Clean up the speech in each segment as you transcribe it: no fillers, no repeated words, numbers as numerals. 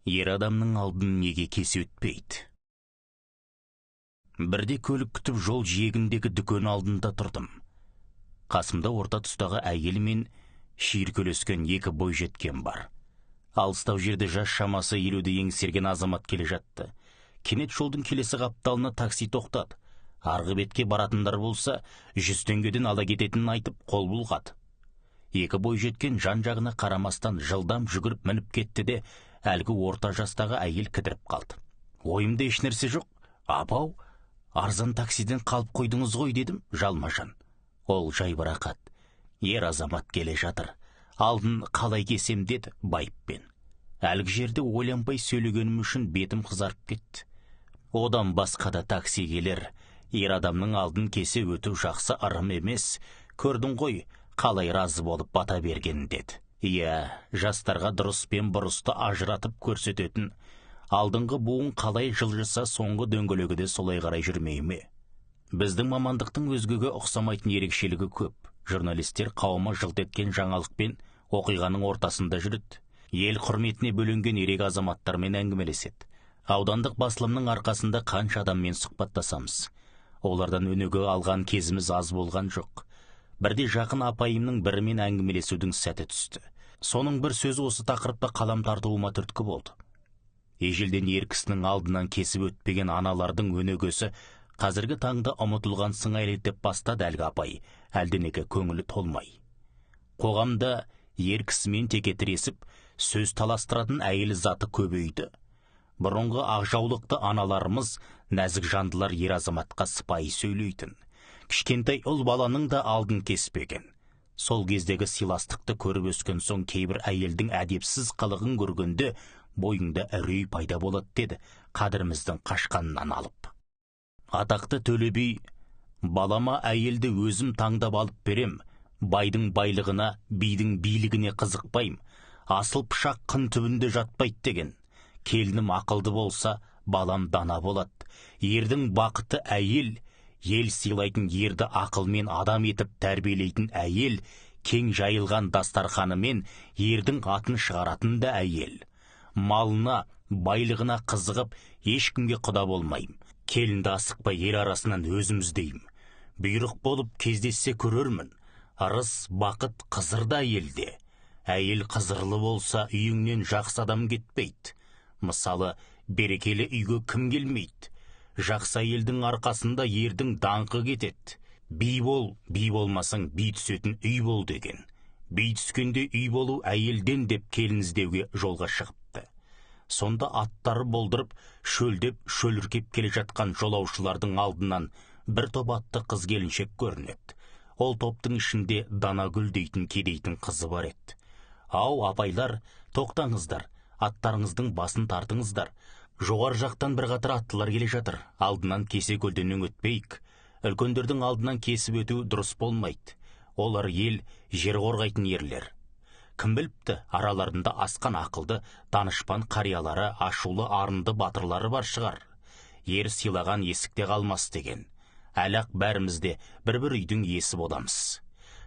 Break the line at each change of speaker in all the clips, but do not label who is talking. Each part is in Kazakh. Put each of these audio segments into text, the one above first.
Ер адамның алдын неге кесе өтпейді? Бірде көлік күтіп жол жиегіндегі дүкен алдында тұрдым. Қасымда орта тұстағы әйел мен шиыркөлескен екі бойжеткен бар. Алыстау жерде жас шамасы 50-ді еңсерген азамат келе жатты. Кенет жолдың келесі қапталына такси тоқтады. Арғы бетке баратындар болса, 100 теңгеден ала кететінін айтып қол бұлғады. Екі бойжеткен жан-жағына қарамастан жылдам жүгіріп мініп кетті де, әлгі орта жастағы әйел кідіріп қалды. Ойымда ешнәрсе жоқ. Апау, арзан таксиден қалып қойдыңыз ғой дедім жалма-жан. Ол жайбарақат. Ер азамат келе жатыр. Алдын қалай кесем деді байыппен. Әлгі жерде ойланбай сөйлегенім үшін бетім қызарып кетті. Одан басқа да такси келер. Ер адамның алдын кесе өту жақсы ырым емес. Көрдің ғой, қалай разы болып бата берген деді. Иә, жастарға дұрыс пен бұрысты ажыратып көрсететін. Алдыңғы буын қалай жылжыса, соңғы дөңгелегі де солай қарай жүрмей ме? Біздің мамандықтың өзгеге ұқсамайтын ерекшелігі көп. Журналистер қауымы жылт еткен жаңалықпен оқиғаның ортасында жүреді. Ел құрметіне бөленген ерек азаматтармен әңгімелеседі. Аудандық басылымның арқасында қанша адаммен сұхбаттасамыз. Олардан өнеге алған кезіміз аз болған жоқ. Бірде жақын апайымның бірімен әңгімелесудің сәті түсті. Соның бір сөзі осы тақырыпта қалам тартуыма түрткі болды. Ежелден ер кісінің алдынан кесіп өтпеген аналардың өнегесі қазіргі таңда ұмытылған сыңайлы деп бастады әлгі апай, әлденеге көңілі толмай. Қоғамда ер кісімен теке тіресіп, сөз таластыратын әйел заты көбейді. Бұрынғы ақжаулықты аналарымыз нәзік жандылар ер азаматқа сыпайы сөйлейтін. Кішкентай ұл баланың да алдын кеспеген. Сол кездегі сыйластықты көріп өскен соң кейбір әйелдің әдепсіз қылығын көргенде бойыңда үрей пайда болады деді қадіріміздің қашқанынан алып. Атақты Төле би, балама әйелді өзім таңдап алып берем, байдың байлығына, бидің билігіне қызықпайым, асыл пышақ қын түбінде жатпайды деген. Келінім ақылды болса, балам дана болады. Ердің бақыты әйел, ел сыйлайтын ерді ақылмен адам етіп тәрбиелейтін әйел, кең жайылған дастарханымен ердің атын шығаратын да әйел. Малына, байлығына қызығып, ешкімге құда болмайым. Келінді асықпай ел арасынан өзім іздеймін. Бұйрық болып кездессе көрермін. Ырыс, бақыт қызыр да әйелде. Әйел қызырлы болса, үйіңнен жақсы адам кетпейді. Мысалы, берекелі үйге кім келмейді? Жақсы әйелдің арқасында ердің даңқы кетеді. Би бол, би болмасаң, би түсетін үй бол деген. Би түскенде үй болу әйелден деп келін іздеуге жолға шығыпты. Сонда аттары болдырып, шөлдеп, шөліркеп келе жатқан жолаушылардың алдынан бір топ атты қыз келіншек көрінеді. Ол топтың ішінде Данагүл дейтін кедейтін қызы бар еді. Ау, апайлар, тоқтаңыздар, аттарыңыздың басын тартыңыздар. Жоғары жақтан бірқатар аттылар келе жатыр. Алдынан кесе көлденең өтпейік. Үлкендердің алдынан кесіп өту дұрыс болмайды. Олар ел, жер қорғайтын ерлер. Кім біліпті, араларында асқан ақылды, данышпан қариялары, ашулы арынды батырлары бар шығар. Ер сыйлаған есікте қалмас деген. Әлі-ақ бәріміз де бір-бір үйдің иесі боламыз.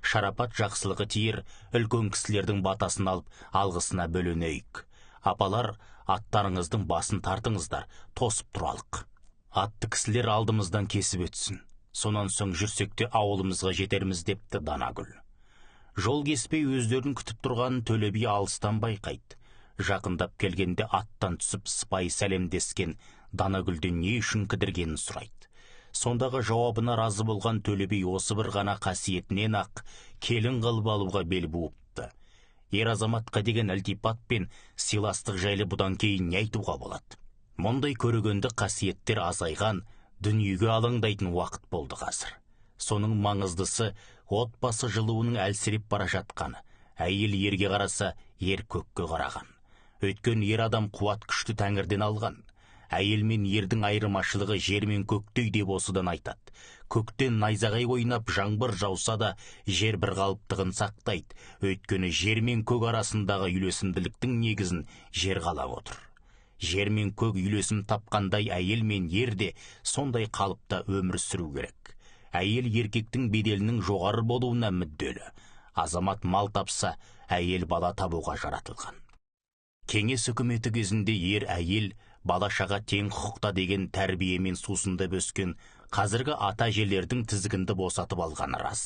Шарапат жақсылығы тиер, үлкен кісілердің батасын алып, алғысына бөленейік. Апалар, аттарыңыздың басын тартыңыздар, тосып тұралық. Атты кісілер алдымыздан кесіп өтсін. Сонан соң жүрсек те ауылымызға жетерміз депті Данагүл. Жол кеспей өздерін күтіп тұрғанын Төле би алыстан байқайды. Жақындап келгенде аттан түсіп сыпайы сәлемдескен Данагүлден не үшін кідіргенін сұрайды. Сондағы жауабына разы болған Төле би осы бір ғана қасиетінен ақ келін қылып алуға бел буыпты. Ер азаматқа деген ілтипат пен сыйластық жайлы бұдан кейін не айтуға болады? Мұндай көрегенді қасиеттер азайған, дүниеге алаңдайтын уақыт болды қазір. Соның маңыздысы отбасы жылуының әлсіреп бара жатқаны. Әйел ерге қараса, ер көкке қараған. Өйткені ер адам қуат күшті тәңірден алған. Әйел мен ердің айырмашылығы жер мен көктей деп осыдан айтады. Көктен найзағай ойнап жаңбыр жауса да жер бір қалыптығын сақтайды. Өйткені жер мен көк арасындағы үйлесімділіктің негізін жер қалап отыр. Жер мен көк үйлесім тапқандай әйел мен ер де сондай қалыпта өмір сүру керек. Әйел еркектің беделінің жоғары болуына мүдделі. Азамат мал тапса, әйел бала табуға жаратылған. Кеңес үкіметі кезінде ер әйел, бала шаға тең құқықта деген тәрбиемен сусындап өскен қазіргі ата әжелердің тізгінді босатып алғаны рас.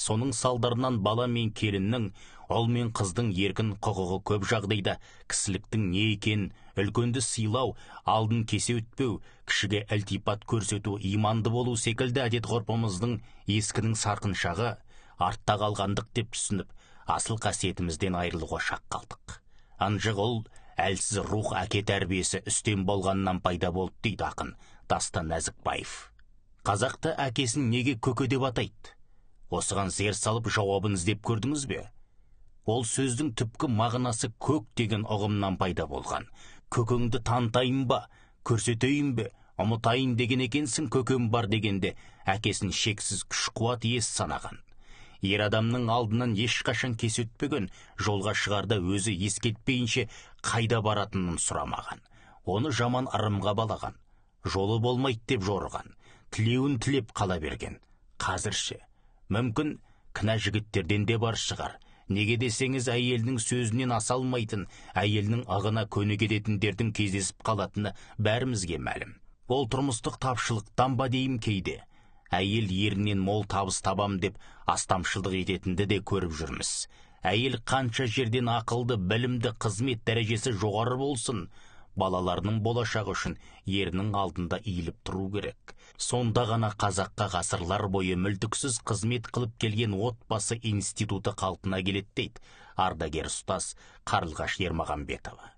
Соның салдарынан бала мен келіннің, ұл мен қыздың еркін құқығы көп жағдайда кісіліктің не екен, үлкенді сыйлау, алдын кесе өтпеу, кішіге ілтипат көрсету, иманды болу секілді әдет ғұрпымыздың ескінің сарқыншағы, артта қалғандық деп түсініп, асыл қасиетімізден айырылуға шақ қалдық. Ынжық ұл, әлсіз рух әке тәрбиесі үстем болғаннан пайда болды, дейді ақын Дастан Нәзікбаев. Қазақта әкесін неге көке деп атайды? Осыған зер салып жауабын іздеп көрдіңіз бе? Ол сөздің түпкі мағынасы көк деген ұғымнан пайда болған. Көкеңді танытайын ба, көрсетейін бе, ұмытайын деген екенсің көкем бар дегенде әкесін шексіз күш-қуат иесі санаған. Ер адамның алдынан ешқашан кесе өтпеген, жолға шығарда өзі ескертпейінше қайда баратынын сұрамаған. Оны жаман ырымға балаған, жолы болмайды деп жорыған, тілеуін тілеп қала берген. Қазірше, мүмкін кінә жігіттерден де бар шығар. Неге десеңіз, әйелінің сөзінен аса алмайтын, әйелінің ығына көне кететіндердің кездесіп қалатыны бәрімізге мәлім. Ол тұрмыстық тапшылықтан ба деймін кейде. Әйел ерінен мол табыс табам деп астамшылдық ететінді де көріп жүрміз. Әйел қанша жерден ақылды, білімді, қызмет дәрежесі жоғары болсын, балаларының болашағы үшін ерінің алдында иіліп тұру керек. Сонда ғана қазаққа ғасырлар бойы мүлтіксіз қызмет қылып келген отбасы институты қалпына келеді, дейді ардагер ұстаз Қарлығаш Ермағанбетова.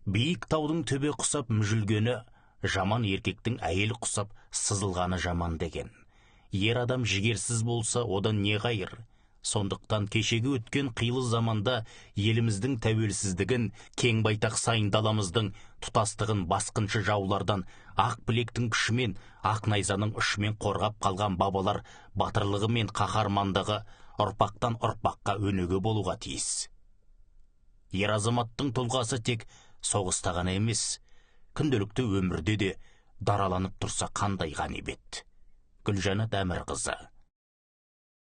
Биік таудың төбе құсап мүжілгені, жаман еркектің әйел құсап сызылғаны жаман деген. Ер адам жігерсіз болса, одан не қайыр? Сондықтан кешегі өткен қилы заманда еліміздің тәуелсіздігін, кең байтақ сайын даламыздың тұтастығын басқыншы жаулардан ақ білектің күшімен, ақ найзаның ұшымен қорғап қалған бабалар батырлығы мен қаһармандығы ұрпақтан ұрпаққа өнеге болуға тиіс. Ер азаматтың тұлғасы тек соғыста ғана емес, күнделікті өмірде де дараланып тұрса қандай ғанибет. Гүлжанат Әмірқызы.